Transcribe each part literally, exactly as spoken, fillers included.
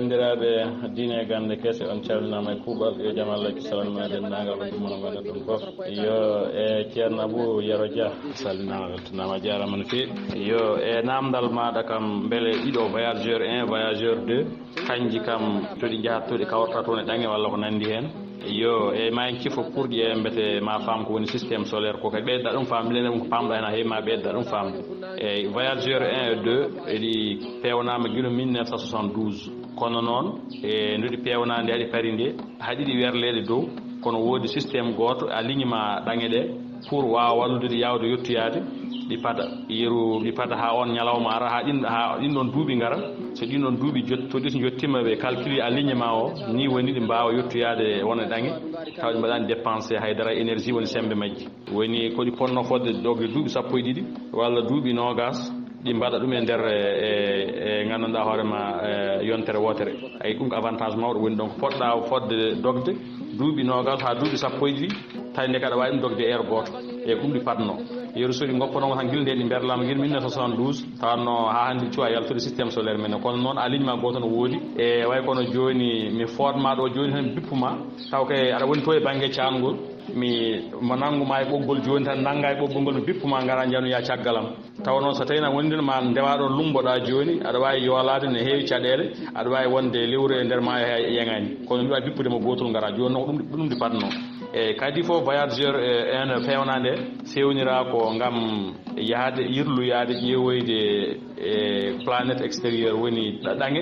Banndiraaɓe diine e gannde kese, on calminaama e kuuɓal. Yo jam Allah e kisal ma denndaangal on ɗum on wonde ɗum fof. Yo e Ceerno Abou Yero Dia, salminaama, weltanaama, a jaaraama no feewi. Yo e naamndal maaɗa kam, mbele ɗiɗo, voyageur un, voyageur deux, kanji kam to ɗi njahat, to ɗi kawrata toon e ɗaŋe walla ko nanndi heen? Yo e ma en cifo pour ɗi e mbete ma faam ko woni système solaire ko, kadi ɓeyda ɗum faamde, ɗum ko paamɗa heen a heewi ma ɓeyda ɗum faamde. E voyageur un et deux, eɗi peewnaama gila mille neuf cent soixante-douze. Kono noon, e nduɗi peewnaande haɗi pari nde, haɗi ɗi werleede dow, kono woodi système gooto, a ligne ma ɗaŋe ɗe, pour waawa wallude ɗi yaawde yottoyaade, ɗi pada. Yeru ɗi pada haa on ñalawma ara, haa ɗin, haa ɗin ɗon duuɓi ngara. So ɗin ɗon duuɓi jot-, to ɗi njottiima, ɓe calcule a ligne ma o, ni woni ɗi mbaawa yottoyaade wona ɗaŋe, tawa ɗi mbaɗaani dépensé haydara énergie woni semmbe majji. Woni ko ɗi ponno fodde dogde duuɓi sappo e ɗiɗi walla duuɓi noogas, ɗi mbaɗa ɗum e nder, e, e, e nganndanɗaa hoore ma, e, yontere wootere. Ay, ɗum ko avantage mawɗo woni ɗon, ko poɗɗa fodde dogde duuɓi noogas haa duuɓi sappo e ɗiɗi, tawi nde kaɗa waawi ɗum dogde heure gooto. E ɗum ɗi padno. Yeru so ɗi ngoppanooma tan gila nde ɗi mberlaama gila mille neuf cent soixante-douze, tawanno haa hannde cuwa yaltude système solaire men o. Kono noon a ligne ma gooto no woodi. E way kono jooni mi foodma ɗo jooni tan bippu ma, taw kay aɗa woni to e bannge caangol. Mi mo nanngu ma e ɓoggol jooni tan, nannga e ɓoggol ngol, mi bippu ma ngara njanoya caggal am. Tawa noon so tawii na wonde ma ndewa ɗo lummboɗa jooni, aɗa waawi yoolaade, ne heewi caɗeele, aɗa waawi wonde lewru e nder ma e yeŋaani. Kono mbiɗa waawi bippude mo gootol ngara. Jooni noon ko ɗum, ɗum ɗi padno. E kadi fof voyageur, e, en feewnaande feewnira ko ngam yahde, yirloyaade, ƴeewoyde e planète extérieure, woni ɗa-, ɗaŋe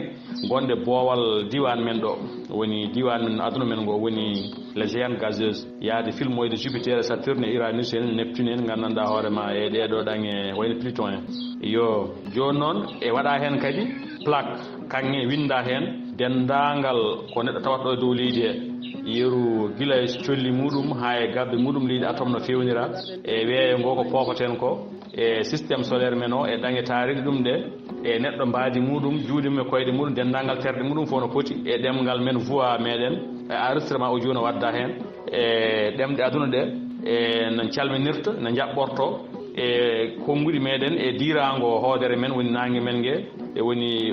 gonɗe boowal diiwaan men ɗo, woni diiwaan men, aduna men ngo, woni les géantes gazeuses, yahde filmoyde Jupiter, Saturne, Uranus en, Neptune en, nganndanɗaa hoore ma e ɗee ɗoo ɗaŋe wayno Pluton en. Yo, jooni noon e waɗa heen kadi plaque, kaŋŋe winnda heen denndaangal ko neɗɗo tawata ɗo e dow leydi he, yeru gila e colli muɗum haa e gabbe muɗum, leydi atom no feewnira, e weeyo ngo ko poofaten ko, e système solaire men o, e ɗaŋe taariiɗe ɗum ɗe, e neɗɗo mbaadi muɗum, juuɗe mum e koyɗe muɗum, denndaangal terɗe muɗum fof no poti, e ɗemngal men, voix meɗen, e enregistrement audio no wadda heen, e ɗemɗe aduna ɗe, e no calminirta, no njaɓɓorto, e konnguɗi meɗen, e diiraango hoodere men, woni naange men nge, e woni,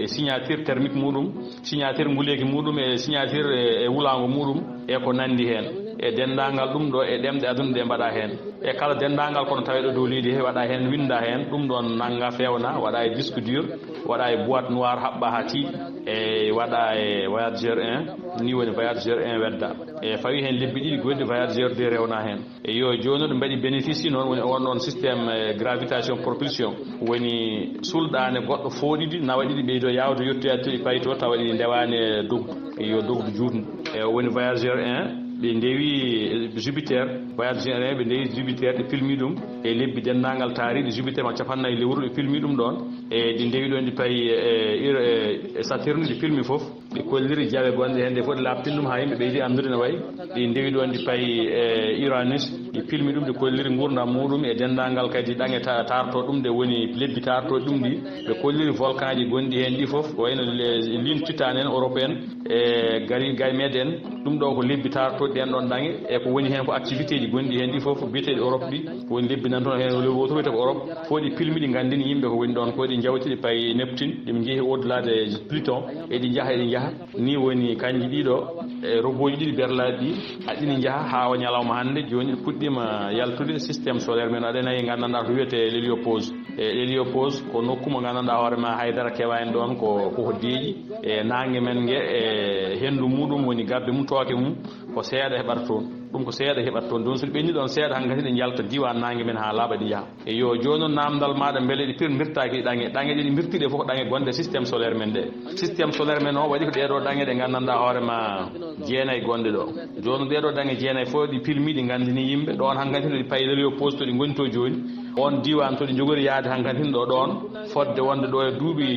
e signature thermique muɗum, signature nguleeki muɗum, e signature e, e wulaango muɗum, e ko nanndi heen. E denndaangal ɗum ɗo, e ɗemɗe aduna ɗe mbaɗa heen. E kala denndaangal kono taweɗo dow leydi he, waɗa heen, winnda heen, ɗum ɗoon nannga feewna, waɗa e disque dur, waɗa e boîte noire, haɓɓa haa tiiɗi, e waɗa e voyageur un, ni woni voyageur un wedda. E fawi heen lebbi ɗiɗi goɗɗi, voyageur deux rewna heen. E yo jooni ɗum mbaɗi bénéfice noon, woni on ɗoon système, e, gravitation propulsion. Woni sulɗaane goɗɗo fooɗidi, nawa ɗiɗi ɓeydo yaawde yottoyaade to ɗi payi to, tawa ɗi ndewaani e dogdu, e yo dogdu juutndu. E o woni voyageur un, ɓe ndewi Jupiter, voyageur un, ɓe ndewi Jupiter, ɓe pilmi ɗum e lebbi denndaangal taariiɗi Jupiter, ma capannayyi lewru, ɓe pilmi ɗum ɗoon. E ɗi ndewi ɗoon, ɗi payi e, e, e Saturne, ɗi pilmi fof. Ɗi kolliri jawe gonɗe heen, ɗe fof ɗi laaɓtini ɗum haa yimɓe ɓeydi anndude no wayi. Ɗi ndewi ɗoon, ɗi payi e Uranus, ɗi pilmi ɗum, ɗi kolliri nguurndam muɗum e denndaangal kadi ɗaŋe ta-, taarto ɗum, ɗe woni lebbi taarto ɗum ɗi. Ɓe kolliri volcanji gonɗi heen ɗi fof, ko wayno le-, lune titane en, Europe en, e Gari-, Ganymède en. Ɗum ɗo ko lebbi taartooɗi ɗeen ɗoon ɗaŋe, e ko woni heen ko activité ji gonɗi heen ɗi fof, biyeteeɗi Europe ɗi, ko woni lebbi nan toon heen, lewru wootoru wiyetee ko Europe, fof ɗi pilmi, ɗi nganndini yimɓe ko woni ɗoon, ko ɗi njawti, ɗi payi Neptune, ɗi njehi au-delà de Pluton, eɗi njaha, eɗi njaha. Ni woni kanji ɗiɗo, e roboji ɗiɗi berlaaɗi ɗi, aɗini njaha haa o ñalawma hannde, jooni ɗi puɗɗiima yaltude système solaire men, aɗa nayi nganndanɗaa ko wiyetee l'héliopause. E l'héliopause ko nokku mo nganndanɗaa hoore ma haydara kewaani ɗoon, ko, ko, ko deeƴi. E naange men nge, e henndu muɗum woni gabbe mum, tooke mum, ko seeɗa heɓata toon. Ɗum ko seeɗa heɓata toon. Ɗum so ɗi ɓenni ɗoon seeɗa, hankadi ɗi njalta diiwaan naange men haa laaɓa, ɗi njaha. E yo jooni noon naamndal maaɗa, mbele ɗi pir-, mbirtaaki ɗaŋe? Ɗaŋe ɗe ɗi mbirti ɗe fof ko ɗaŋe gonɗe système solaire men ɗe. Système solaire men o waɗi ko ɗee ɗoo ɗaŋe ɗe nganndanɗaa hoore ma jeenayi gonɗe ɗo. Jooni ɗee ɗoo ɗaŋe jeenayi fof ɗi pilmi, ɗi nganndini yimɓe. Ɗoon hankadi no ɗi payi ɗo, yo poste to ɗi ngoni to jooni. Oon diiwaan to ɗi njogori yahde hankadi ɗo ɗoon, fodde wonde ɗo e duuɓi,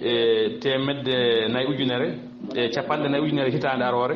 e, teemedde nayi ujunere, e capanɗe nayi ujunere hitaande aroore,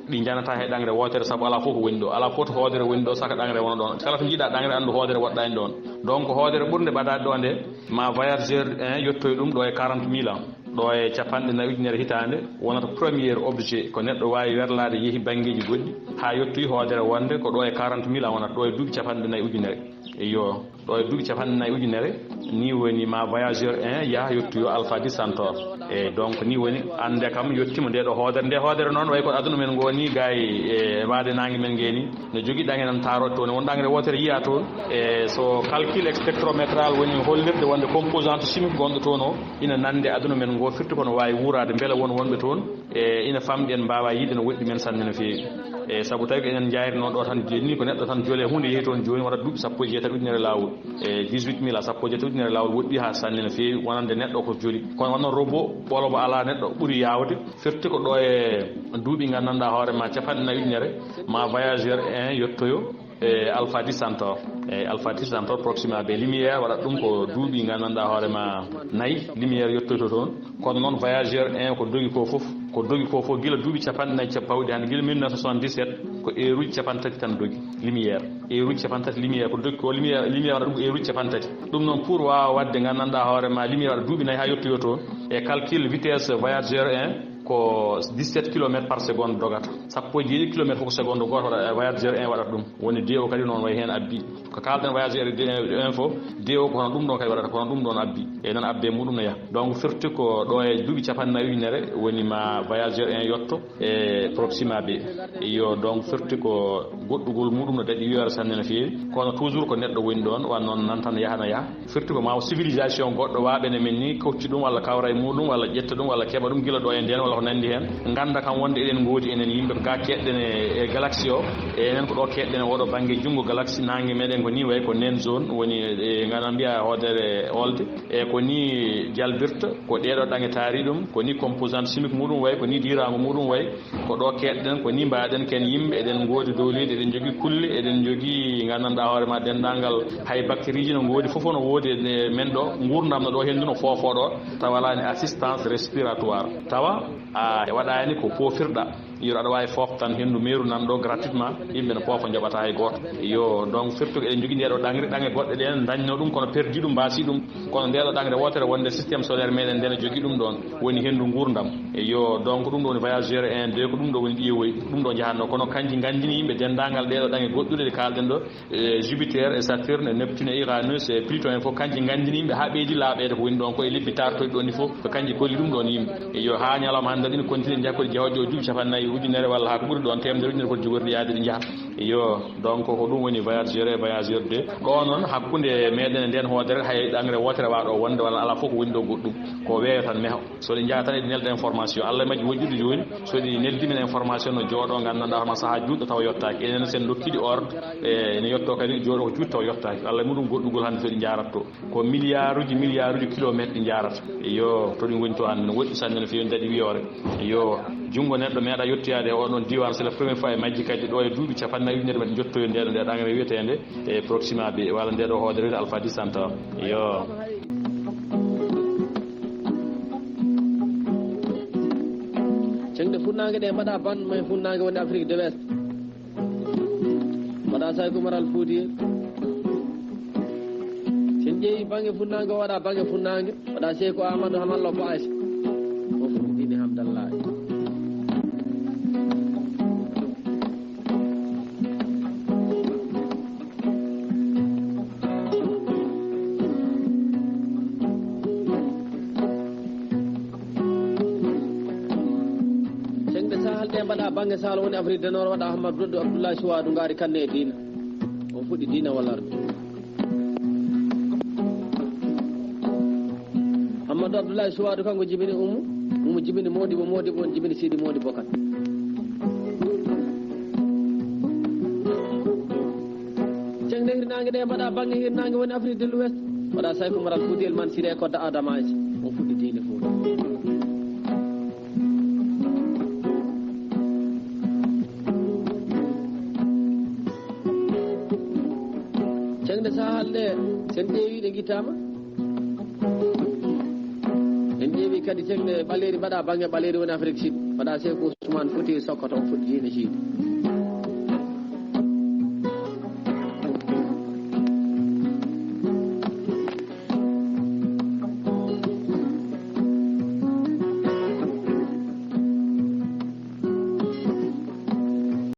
ɗi njanataa he ɗaŋre wootere, sabu alaa fof ko woni ɗo. Alaa fof to hoodere woni ɗo, saka ɗaŋre wona ɗoon. Kala to njiiɗaa ɗaŋre, anndu hoodere woɗɗaani ɗoon. Donc, hoodere ɓurnde ɓadaade ɗo nde, ma voyageur un yottoy ɗum ɗo e quarante mille ans. Ɗo e capanɗe nayi ujunere hitaande, wonata premier objet ko neɗɗo waawi werlaade, yehi banngeeji goɗɗi, haa yottoyi hoodere wonde ko ɗo e quarante mille ans wonata, ɗo e duuɓi capanɗe nayi ujunere. Iyo, ɗo e duuɓi capanɗe nayi ujunere, ni woni ma voyageur un yaha yottoyo Alpha Centaure. E donc ni woni annde kam yottima nde ɗo hoodere. Nde hoodere noon way ko aduna men ngo ni gay e waade nangue men ngue ni. No jogii ɗangre nan taaroo toon, won ɗangre wootere yiyaa toon. E so calcul spectrométral woni hollirde wonde composante chimique gonɗo toon o ina nande aduna men ngo, firti kono waawi wuuraade mbele won wonɓe toon. E ina famɗi, en mbaawaa yiide no woɗɗi men sanne no feewi. E sabu tawi ko enen njaayri noon ɗo tan, jooni ko neɗɗo tan jole huunde yehi toon jooni waɗa duuɓi sappo e jeetati ujunere laawol. E dix-huit mille à sappo e jeetati ujunere laawol woɗɗi haa sanne no feewi, wonande neɗɗo ko joli. Kono wonno robot ɓolo mo alaa neɗɗo ɓuri yaawde, firti ko ɗo e duuɓi nganndanɗaa hoore ma capanɗe nayi ujunere, ma voyageur un yottoyo e Alpha Centaure. E Alpha Centaure, Proxima B lumière waɗat ɗum ko duuɓi nganndanɗaa hoore ma nayi, lumière yottoyto toon. Kono noon voyageur un ko dogi ko fof, ko dogi ko fof gila duuɓi capanɗe nayi pawɗi hannde, gila mille neuf cent soixante-dix-sept, ko heure uji capanɗe tati tan dogi lumière. Heure uji capanɗe tati lumière ko dogi ko lumière, lumière waɗa ɗum ko heure uji capanɗe tati. Ɗum noon pour waawa waɗde nganndanɗaa hoore ma lumière waɗa duuɓi nayi haa yottoyo toon. E calcul vitesse voyageur un ko dix-sept kilomètres par seconde dogata. Sappo e jeeɗiɗi kilomètres fof ko seconde gooto waɗa, voyageur un waɗata ɗum. Woni D O kadi noon way heen abbi. Ko kaalɗen voyageur D O fof, D O ko hono ɗum ɗon kadi waɗata, ko hono ɗum ɗon abbi. E nan abbe muɗum no yaha. Donc firti ko ɗo e duuɓi capanɗe nayi ujunere woni ma voyageur un yotto e Proxima B. Iyo, donc firti ko goɗɗugol muɗum no daɗi wiyoore sanne no feewi. Kono toujours ko neɗɗo woni ɗon, wan noon nan tan yaha no yaha. Firti ko ma o civilisation goɗɗo waaɓe ne men ni, kocci ɗum walla kawra e muɗum walla ƴetta ɗum walla keɓa ɗum gila ɗo e nden walla ko nandi heen. Ngannda kam wonde eɗen ngoodi enen yimɓe ko ga keɗɗen e, e galaxie o. E enen ko ɗo keɗɗen e oɗo bannge junngo galaxie, nangue meɗen ko ni way ko nen zone woni e, ngana mbiya hoodere olde. E ko ni jalbirta, ko ɗeɗo ɗange taari ɗum, ko ni composante chimique muɗum way, ko ni dirango muɗum way. Ko ɗo keɗɗen, ko ni mbaɗen ken yimɓe, eɗen ngoodi dowleydi, eɗen jogii kulle, eɗen jogii nganndanɗaa hoore ma denndaangal hay bactérieji no ngoodi, fof no woodi e men ɗo, nguurndam no ɗo henndu no foofoo ɗo, tawa alaani assistance respiratoire. Tawa a waɗaani ko poofirɗa, yoro aɗa waawi fooftan henndu meeru nan ɗo gratuitement, yimɓe no poofa njoɓata hay gooto. Iyo, donc firti ko eɗen jogii ndeɗo ɗangre, ɗange goɗɗe ɗen dañno ɗum, kono perdi ɗum, mbaasi ɗum. Kono ndeɗo ɗangre wootere wonde système solaire meɗen nde no jogii ɗum ɗon, woni henndu nguurndam. Iyo, donc ɗum ɗo woni voyageur un, deux, ko ɗum ɗo woni ɗiye woyi, ɗum ɗo njahatno. Kono kanji nganndini yimɓe denndaangal ɗeɗo ɗange goɗɗuɗe ɗe kaalɗen ɗo, e Jupiter, e Saturne, e Neptune, e Uranus, e Pluton, en fof kanji nganndini yimɓe haa ɓeydi laaɓeede ko woni ɗon ko e lebbi taartoyɗi ɗon ɗi fof, ko kanji kolli ɗum ɗon yimɓe. Iyo, haa ñalawma hannde ɗin continue njaha koɗi jahoji o duuɓi capanɗe nayi ujunere walla haa ko ɓuri ɗon, teemedere ujunere koɗi jogorɗi yaade ɗi njaha. Iyo, donc ko ɗum woni voyageur et voyageur deux. Ɗo noon hakkunde meɗen e nden hoodere hay ɗangre wootere waaɗo wonde walla alaa fof ko woni ɗo goɗɗum. Ko weeyo tan meho. So ɗi njaha tan eɗi nelda information. Allah majji woɗɗude jooni. So ɗi neldi men information no jooɗo nganndanɗaa hono sahaa juutɗo tawa yottaaki. Enen sen dokkiɗi ordre, e ene yotto kadi jooɗo ko juutɗo tawa yottaaki. Allah muɗum goɗɗugol hannde so ɗi njaaratto. Ko milliarduji, milliarduji kilomètre ɗi njaarata. Iyo, to ɗi ngoni to hannde no woɗɗi sanne no feewi daɗi wiyoore. Iyo, junngo neɗɗo meeɗa yottoyaade e oɗon diiwaan, c'est la première fois e majji kadi ɗo e duuɓi capanɗe nayi ujunere men jottoyo ndeɗo nde ɗangre wiyeteende e Proxima B, walla ndeɗo hoodere wiyete Alpha Centaure. Iyo. Ceŋɗe funnaange ɗe mbaɗa ban may funnaange woni Afrique de l'Ouest. Mbaɗa Sayko Maral Fuuti. Sen ƴeewi baŋŋe funnaange o waɗa baŋŋe funnaange. Mbaɗa Seyko Amadou Hamallo Baasi. O fuɗɗiɗini Hamdallahi. Ceŋɗe Sahel ɗe mbaɗa baŋŋe Sahel woni Afrique du Nord waɗa Ahmad Doddo Abdoulaye Suwadu ngaari kanne e diina. O fuɗɗi diina wallarde. Amadou Abdoulaye Suwadu kanko jibini Umu, Umu jibini Modibo, Modibo on jibini Sidi Modibo kan. Ceŋɗe hirnaange ɗe mbaɗa baŋŋe hirnaange woni Afrique de l'Ouest. Mbaɗa Sayko Maral Fuuti El Man Siré Kodda Adamaji. On fuɗɗi diine Fuuta. Ceŋɗe Sahel ɗe, sen ƴeewi ɗe ngittaama. En ƴeewi kadi ceŋɗe ɓaleeri mbaɗa baŋŋe ɓaleeri woni Afrique Sud. Mbaɗa Seeku Ousmane Fouti Sokoto on fuɗɗi diine Sud.